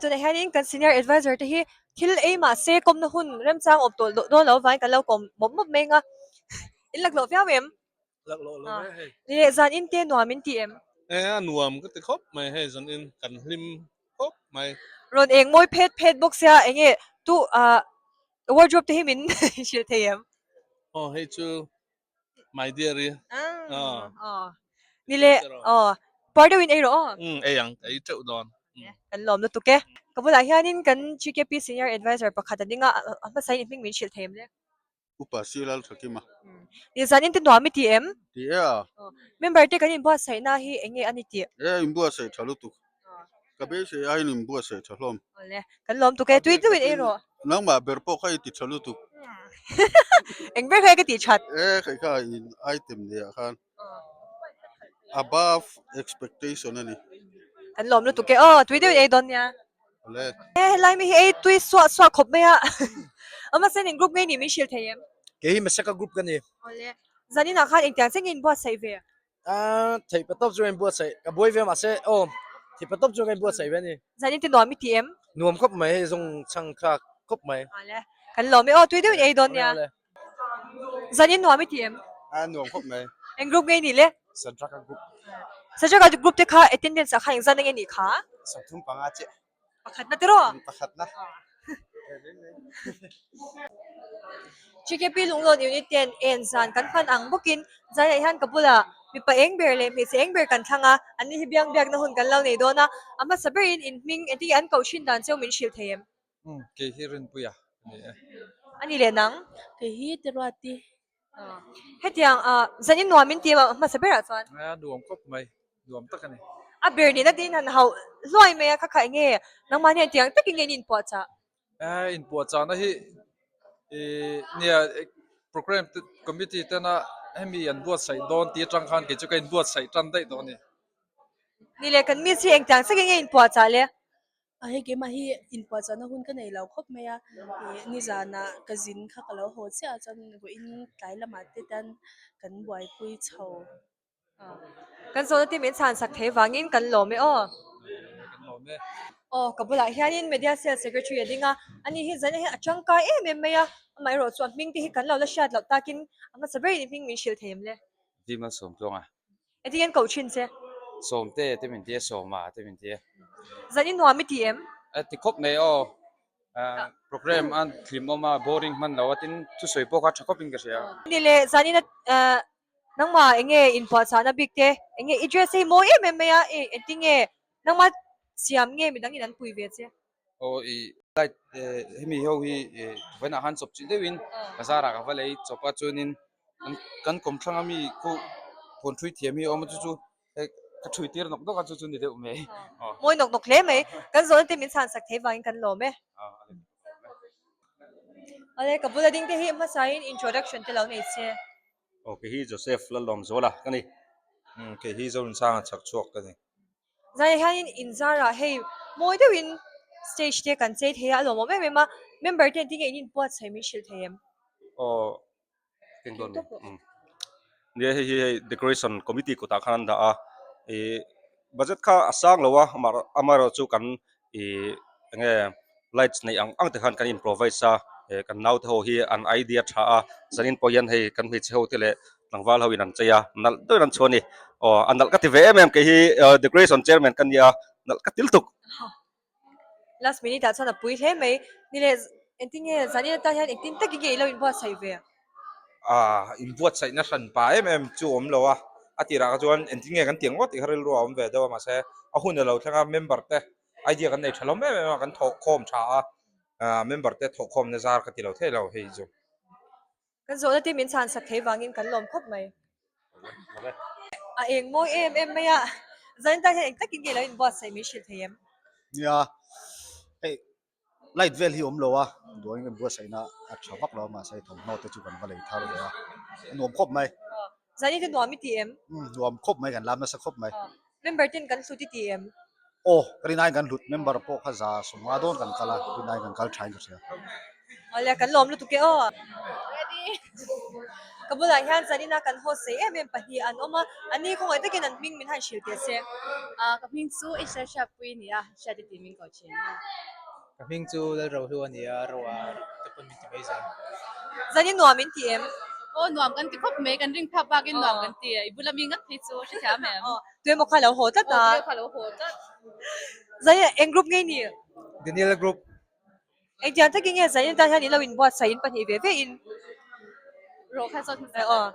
Tunah hianin kan senior advisor te hi thil ei mah se kawmna hun remchang awm tawh dawn loh avangin kan lo kawm mawp mawp mai ang a, in laklawh viau em? Laklawh lo e hei. Leh zan in te nuam in ti em? E a nuam ka ti khawp mai hei zan in kan hlim khawp mai. Rawn eng mawi phet phet bawk sia enge tu ah wardrobe te hi min hrilh thei em? Aw hei chu My dear i. Aw. Ni le aw par deuhin ei rawh aw. Umm ei ang ka ei teuh dawn. Kan lawm lutuk e. Ka bulah hianin kan GKP Senior Advisor pakhat a ding a, a hmasain i hming min hrilh thei em le? Upa Silal Thakima. Ni zanin te nuam i ti em? Ti e a. Member te kan inbuatsaihna hi eng nge a ni tih? E inbuatsaih tha lutuk. Ka beisei aiin inbuatsaih tha hlawm. Awle, kan lawm tuk e, tui deuhin ei rawh. Nangmah ber pawh kha i ti tha lutuk. Eng ber kha ka tih that? E kei kha in item nei ah khan above expectation a ni. Kan lawm lutuk e aw, tui deuhin ei dawn nia. Awle. E helai mi hi ei tui suah suah khawp mai a, a hmasa in group ngei nih min hrilh thei em? Kei hi Masaka group ka ni. Awle, zanin ah khan engtiang che nge inbuatsaih ve? A theih pa tawp chu ka inbuatsaih ka buai ve mahse aw theih pa tawp chu ka inbuatsaih ve a ni. Zanin te nuam i ti em? Nuam khawp mai hei zawng chhang thlak khawp mai. Awle kan lawm e aw tui deuhin ei dawn nia. Zanin nuam i ti em? A nuam khawp mai. Eng group nge i nih le? Sadraka group. Sadraka group te kha attendance ah khan engzat na nge nih kha? 35 chiah. Pakhatna te rawh. Pakhatna. GKP Lunglawn Unit ten en zan kan hman ang bawkin zaiah hian ka bulah mipa eng ber leh hmeichhe eng ber kan thlang a, an ni hi biang biakna hun kan lo nei dawn a, a hmasa berin in hming engtin nge an koh thin dan cheu min hrilh thei em? Umm kei hi Rinpuia a ni e. A ni leh nang? Kei hi Teruati. Hetiang ah zan in nuam in ti a hmasa berah chuan. A nuam khawp mai, nuam tak a ni. A ber nihna te in han hauh hluai mai a, kha kha enge nangmah hian tiang takin nge in inpuahchah? A inpuahchahna hi ih nia programme te committee tena hemi an buatsaih dawn tih atang khan kei chu ka inbuatsaih tan daih tawh a ni. Ni leh kan miss hi engtiang takin nge inpuahchah le? A hei keimah hi inpuahchahna hun ka nei lo khawp mai a, ih nizanah ka zin kha ka lo haw chiah a chuan vawiin tlai lamah te tan kan buaipui chho. Kan zawhna te min chhan sak thei vangin kan lawm e aw. Kan lawm e. Aw ka bulah hianin media cell secretary a ding a, ani hi zan hian a tangkai em em mai a, amaherawh chu a hming te hi kan lo la hriat loh takin a hmasa berin i hming min hrilh thei em le? Vimal Sawmtluanga. Engtin an koh thin che? Sawmte te min ti a, Sawma te min ti a. Zan i nuam i ti em? A ti khawp mai aw. Program a hlim awm a, boring hman lo a, tin thusawi pawh kha tha khawp in ka hria. Ni le, zan in a nangmah eng nge inpuahchahna bik te, eng nge i dress te hi mawi em em mai a, engtin nge nangmah siam nge midang in an pui ve che? Aw i light hemi ho hi vawiinah khan chawp chilh deuhin bazar ah ka va lei chawp a chuanin kan kawmthlang ami khu phone thui thiam hi a awm a chu chu ka thui tir nawk nawk a chu chu ni deuh mai. Mawi nawk nawk hle mai kan zawhna te min chhan sak thei vangin kan lawm e. Awle ka bula ding te hi hmasain introduction te lo nei che. Aw kei hi Joseph Lalawmzuala ka ni. Kei hi Zorinsanga chhak chhuak ka ni. Zaiah hianin inzarah hei mawi deuhin stage te kan chei thei a, a lawmawm em em a, member te engtin nge in inbuatsaih min hrilh thei em? Aw keng dawn ni nia hei hi hei decoration committee kutah khan an dah a ih budget kha a sang lo a amaherawh chu kan ih enge lights neih ang ang te khan kan improvise a eh kan naute ho hi an idea tha a zanin pawh hian hei kan hmeichhe ho te leh tlangval ho in an chei a nalh deuhin an chhuah a ni aw a nalh ka ti ve em em kei hi decoration chairman ka nia nalh ka til tuk. Last minute ah chuan a pui hle mai ni leh engtin nge zanin atan hian engtin takin nge i lo inbuatsaih ve? Ah inbuatsaihna hran pa em em chu awm lo a a tirah kha chuan engtin nge kan ti ang ngawt tih kha rilru a awm ve deuh a mahse a hun a lo thleng a member te idea kan nei tha hlawm em em a kan thawhkhawm tha a ah member te thawhkhawmna zar ka ti lo thei lo hei chu. Kan zawhna te min chhan sak thei vangin kan lawm khawp mai. A eng mawi em em mai a, zanin tan hian eng takin nge lo inbuatsaih min hrilh thei em? Nia, hei light vel hi awm lo a, duain kan buatsaihna a tha vak lo a mahse thawmhnaw te chu kan va lei thar ve a, a nuam khawp mai. Zanin te nuam i ti em? Umm nuam khawp mai kan lam nasa khawp mai. Member ten kan hlut i ti em? Aw, ka rinaiin kan hlut member pawh kha za sawmnga dawn kan kal a, rinaiin kan kal thain ka hria. Awle kan lawm lutuk e aw. Ready. Ka bulah hian zanina kan host sei em em pahnih an awm a, an ni khawngaih takin an hming min han hrilh teh se. Ah ka hming chu i hre hriatpui a ni a, hriat i tih min ko thin. Ka hming chu Lalrohlu a ni a, Roa te pawn min ti mai zel. Zanin nuam in ti em? Aw nuam kan ti khawp mai, kan ring phak bakin nuam kan ti. I bula mi ngat phei chu hrethiam em? Aw, tuemaw kha lo haw tlat a. Aw, tuemaw kha lo haw tlat. Zanin eng group nge ni? Daniel group. Engtiang takin nge Zanin tan hian in lo inbuatsaih in pahnih ve ve in? Rawh kha zawt hmasa Aw.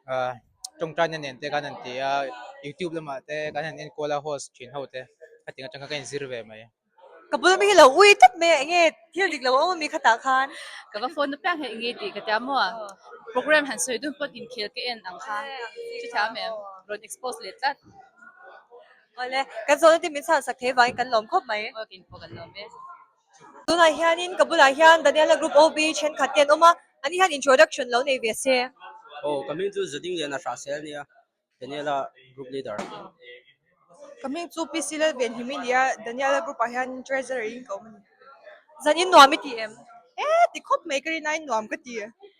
Ah, tawngtaina nen te kan han ti a, youtube lamah te kan han enkawl a host thin ho te, khating atang kha ka inzir ve mai. Ka bula mi hi lo ui tlat mai a, enge thil dik lo a awm ami khatah khan? Ka va phone apiang hei enge tih ka tia maw? Program han sawi dun pawh inkhel ka en ang kha, hrethiam em? Rawn expose leh tlat. Awle, kan zawhna te min chhan sak thei vangin kan lawm khawp mai. Aw, kei pawh kan lawm e. Tunah hianin ka bulah hian Daniela Group OB thenkhat te an awm a, ani hian introduction lo nei ve se. Aw, ka hming chu Zading Liana Hrahsel a nia, Daniela Group Leader. Ka hming chu PC Lalvenhim i nia, Daniela Group ah hian Treasurer in ka awm a ni. Zan in nuam i ti em? E, ti khawp mai ka rin aiin nuam ka ti.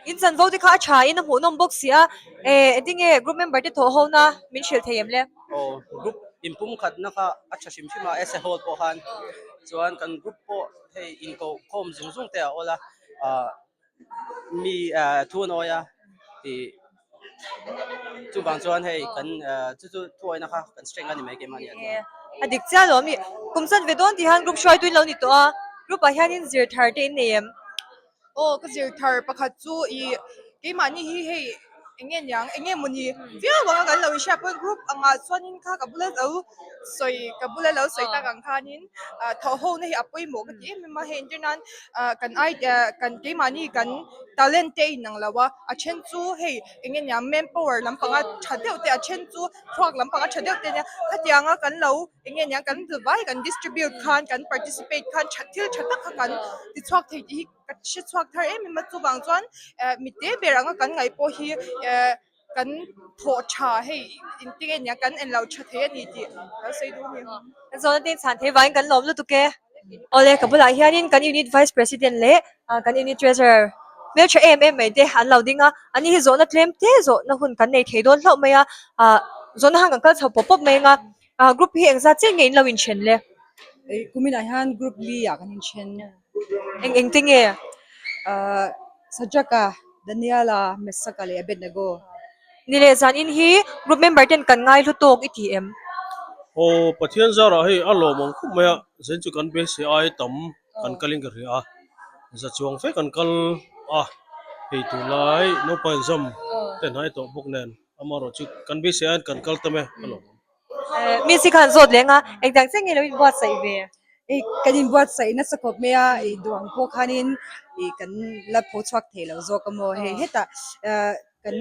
In chanvo te kha a tha in a hmuhnawm bawk si a, e, engtinge group member te thawh ho na min hrilh thei em le? Aw, group inpum khatna kha a tha hrim hrim a, as a whole pawh khan chuan kan group pawh hei inkoh khawm zung zung te a awl a, ah mi ah thu an awi a tih chuvang chuan hei kan ah chu chu thu awina kha kan strength a ni mai keimah nia chuan. A dik chiah lo ami, kum chan ve dawn tih hian group hruaitu in lo ni tawh a, group ah hianin zir thar te in nei em? Aw ka zir thar pakhat chu ih keimahni hi hei eng nge niang eng nge mawni viau anga kan lo inhriat pawn group angah chuanin kha ka bula lo sawi ka bula lo sawi tak ang khanin ah thawh ho na hi a pawimawh ka ti em em a hei entir nan ah kan ai ah kan keimahni kan talent te a inang lo a a then chu hei eng nge niang manpower lampanga tha deuh te a then chu thluak lampanga tha deuh te ania khatianga kan lo eng nge niang kan vai kan distribute khan kan participate khan tha thil tha tak kha kan ti chhuak thei tih hi ka hre chhuak thar em em a chuvang chuan eh mite ber anga kan ngaih pawh hi eh kan thawh tha hei engtin nge niang kan en lo tha thei a ni tih ka lo sawi duh a ni. Kan zawhna te inchhan thei vangin kan lawm lutuk e. Awle ka bulah hianin kan unit vice president leh kan unit treasurer hmeltha em em mai te an lo ding a, ani hi zawhna tlem te zawhna hun kan nei thei dawn hlauh mai a, ah zawhna han kan kal chho pawp pawp mai ang a. Ah group hi engzat chiah nge in lo inthen le? Ei kuminah hian group li ah kan inthen. Eng eng te nge? Ah Sadraka, Daniela, Mesaka leh Abednego. Ni leh zan in hi group member ten kan ngai hlu tawk i ti em? Aw Pathian zarah hei a lawm ang khawp mai a, zen chu kan beisei ai tam kan kalin ka hria a, za chuang fe kan kal a, hei tunlai naupang exam te hnai tawh bawk nen. Amaherawh chu kan beisei aiin kan kal tam e ka lo awm. Mi si khan zawt leng a, engdang chiah nge lo inbuatsaih ve? Ei kan inbuatsaih nasa khawp mai a, ei duang pawh khanin ih kan la pho chhuak thei lo zawk a maw hei hetah ah kan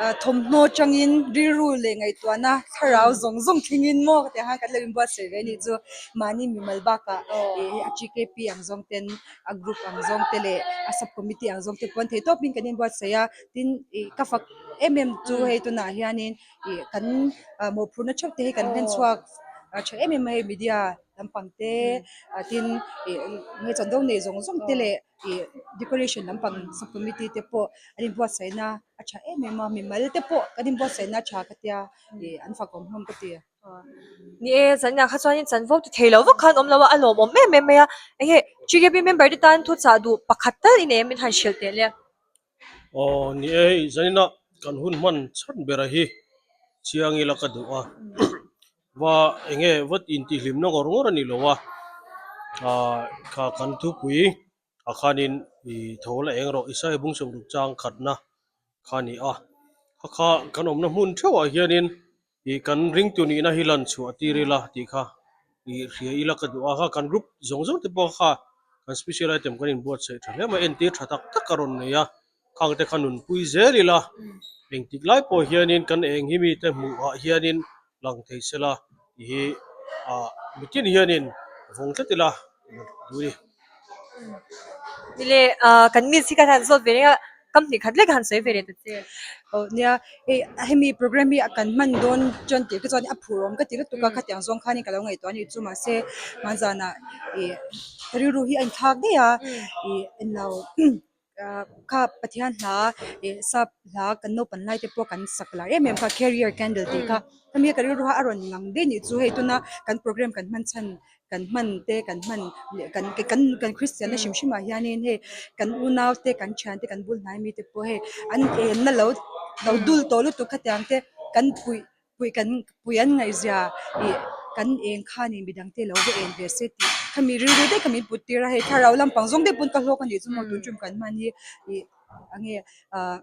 ah thawmhnaw tangin rilru leh ngaihtuahna thlarau zawng zawng thlengin maw ka tih ang khan kan lo inbuatsaih ve a nih chu mahni mimal bakah ih a TKP ang zawng ten a group ang zawng te leh a sub committee ang zawng te pawn thei tawpin kan inbuatsaih a tin ih ka fak em em chu hei tunah hianin ih kan mawhphurhna theuh te hi kan hlen chhuak tha em em a hei media lampang te tin ih nge chuan do nei zawng zawng te leh ih decoration lampang sub committee te pawh an inbuatsaihna a tha em em a mimal te pawh kan inbuatsaihna a tha ka tia ih an fakawm hlawm ka ti. Ni e, zanah kha chuanin chanvo ti thei lo vak khan awm lo a, a lawmawm em em mai a. Enge GKP member te tan thuchah duh pakhat tal i nei em min han hrilh teh le. Aw ni e, hei zanina kan hun hman chhan bera hi chiang ila ka duh a. Va enge vat intihhlimna ngawr ngawr a ni lo a, ah kha kan thupui ah khanin ih tho la eng rawh Isaiah bung sawmruk chang khatna kha a ni a. Kha kha kan awmna hmun theuhah hianin Ih kan ringtu nihna hi lan chhuah tir ila tih kha ih hria ila ka duh a, kha kan group zawng zawng te pawh kha kan special item kan inbuatsaih tha hle mai, entir tha tak tak a rawn nei a, khang te kha nunpui zel ila engtik lai pawh hianin kan eng hi mite hmuh ah hianin lang thei sela tih hi ah mitin hianin vawng tlat ila duh a ni. Nile ah kan miss hi kan han zawt ve reng a, kam hnih khat lek a han sawi ve leh ta che. Aw nia hei hemi program hi a kan hman dawn chuan tih te chuan a phur awm ka ti lutuk a khatiang zawng khanin ka lo ngaihtuah a nih chu mahse hmanzanah ih ka rilru hi a inthlak daih a ih englo. kha Pathian hla ih sap hla kan naupang lai te pawh kan sak lar em em kha carrier candle tih kha hemi ka rilru a a rawn lang daih nih chu hei tuna kan program kan hman chhan kan hman te kan hman leh kan kan kan Kristian na hrim hrim ah hianin hei kan unau te kan thian te kan bul hnai mi te pawh hei an enna lo lo dul tawh lutuk khatiang te kan puih puih kan puih an ngaihzia ih kan eng khanin midang te lo va en ve se tih khami rilru daih kha min put tir a hei thlarau lampang zawng daih pawn ka hlawk a nih chu maw tun tum kan hman hi ih enge ah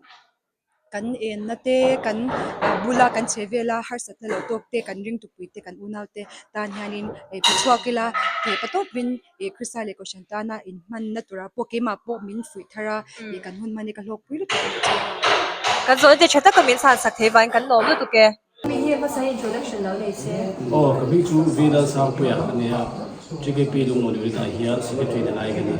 kan enna te kan bula kan chhe vela harsatna lo tawk te kan ringtupui te kan unau te tan hianin ih pe chhuak ila theih pa tawpin ih Krista leh Kohhran tana inhmanna turah pawh keimah pawh min fuih thar a ih kan hun hman hi ka hlawkpui lutuk a ni chu. Kan zawhna te tha taka min chhan sak thei vangin kan lawm lutuk e. Mi hi hmasa hi introduction lo nei se. Aw ka hming chu V Lalsangpuia a nia, TKP Lunglawn Unit ah hian Secretary ni lai ka ni.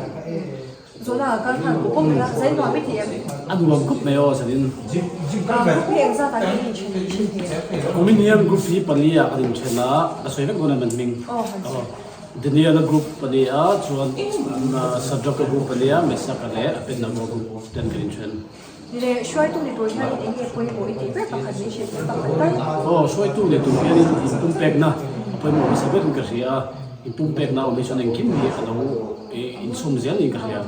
Zawhna ah kal khan pawh pawp ila, zai nuam i ti em? A nuam khup mai aw Sanin. Group hi engzat ah nge i inthen thin hi? Kumin hian group hi pali ah kan inthen a, ka sawi vek dawn em an hming? Aw han sawi. Daniel-a group a ni a, chuan Sadraka group a ni a, Mesaka leh Abednego group ten kan inthen. Leh hruaitu ni tur hianin eng nge pawimawh i tih ber pakhat min hrilh ber pakhat tal? Aw, hruaitu ni tur hianin inpumpekna a pawimawh hmasa berin ka hria a, inpumpekna awm hi chuan engkim hi a lo inchhawm zel niin ka hria.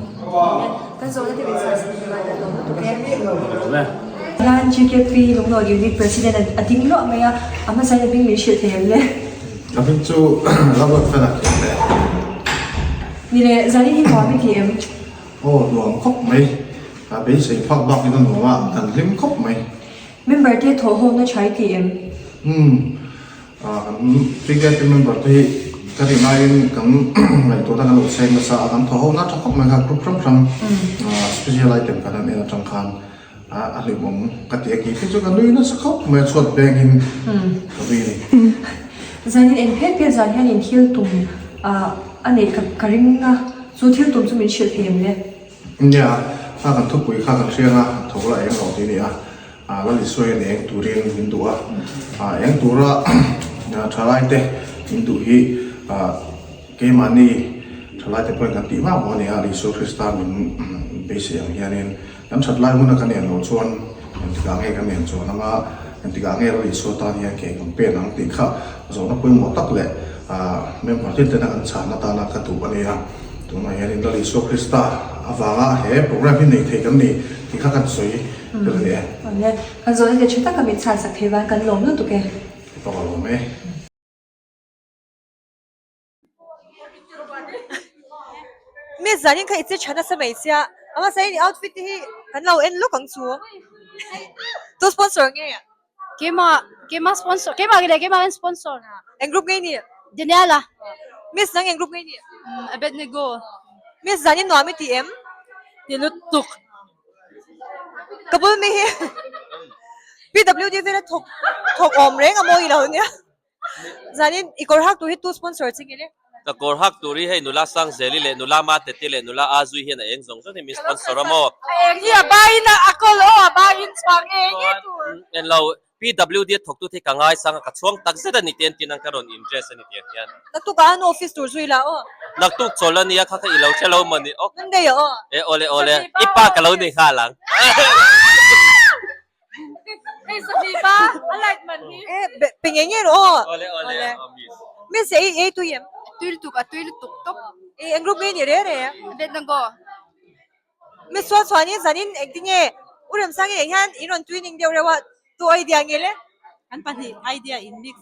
Kan zawhna te min chhan sak hmel a lawm lutuk e. Ka lawm e. Hian GKP Lunglawn Unit President a ding luah mai a, a hmasa in a hming min hrilh thei em le? A hming chu Robert Fena khi le. Ni le, zanin hi nuam i ti em? Aw, nuam khawp mai. A beisei phak bak in a nuam a, kan hlim khawp mai. Member te thawh ho na tha i ti em? Umm, kan PKP member te hi ka rin aiin kan ngaihtuahna kan lo seng nasa a, kan thawh ho na tha khawp mai kha group hrang hrang special item kan han en atang khan a hlimawm ka ti a, kei phei chu ka nui nasa khawp mai a, chhuat bengin ka nui a ni. Zanin eng phet phet zan hian in thil tum a neih ka ring a, chu thil tum chu min hrilh thei em le? Nia, kha kan thupui kha kan hriang a, tho la eng lo tih a ni a, Lal Isuain eng turin min duh a, eng tura thalai te min duh hi keimahni thalai te pawhin kan tih vak vak a ni a, Isua Krista min beisei ang hianin kan that lai huna kan en loh chuan engtikah nge kan en chuan anga engtikah nge Lal Isua tan hian ke kan pen ang tih kha zawhna pawimawh tak leh member tin tena kan chhan atana ka duh a ni a. Tunah hianin Lal Isua Krista avanga he program hi nei thei kan ni tih kha kan sawi tel a ni e. Awle, kan zawhna leh tha taka min chhan sak thei vang kan lawm lutuk e. I pawh a lawm e. Miss zanin kha i che tha nasa mai sia, a hmasa in i outfit te hi kan lo en lawk ang chu. Tu sponsor nge? Keimah keimah sponsor keimah leh keimah in sponsor. Eng group nge ni? Daniela. Miss nang eng group nge ni? Abednego. Miss zanin nuam i ti em? Ti lutuk. Ka bul mi hi PWD vela thawk thawk awm reng a mawi lo nia. Zanin i kawr hak tur hi tu sponsor che nge le? Ka kawr hak tur hi hei nula Sangzeli leh nula Matete leh nula Azui hian a eng zawng zawng hi min sponsor a maw? A eng hi a bain a kawl aw a bain chhuak eng nge tur? En lo PWD a thawktu te hi ka ngaisang a ka chhuang tak zet a ni te entin ang ka rawn in dress a ni tiang hian. Naktuk ah an office tur zui la aw. Naktuk chawl a nia kha kha i lo hre lo maw ni ok. Monday ah aw. E awle awle i pa ka lo nei nghal ang. Hei sahni pa a light man hi. Eh pe ngei ngei rawh aw. Awle awle aw miss. Miss ei ei tui em? Tui lutuk a tui lutuk tawp. Eh eng group nge ni re re? Abednego. Miss chuan chuanin zanin engtinge U Remsangi nen hian in rawn twinning deuh reuh a tu idea nge le? Kan pahnih idea in mix.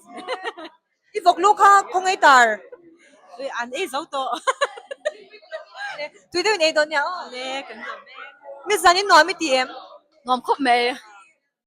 I vawk lu kha khawngaih tar. An ei zo tawh. Tui deuhin ei dawn nia aw. Le kan zawm e. Miss zanin nuam i ti em? Nuam khawp mai.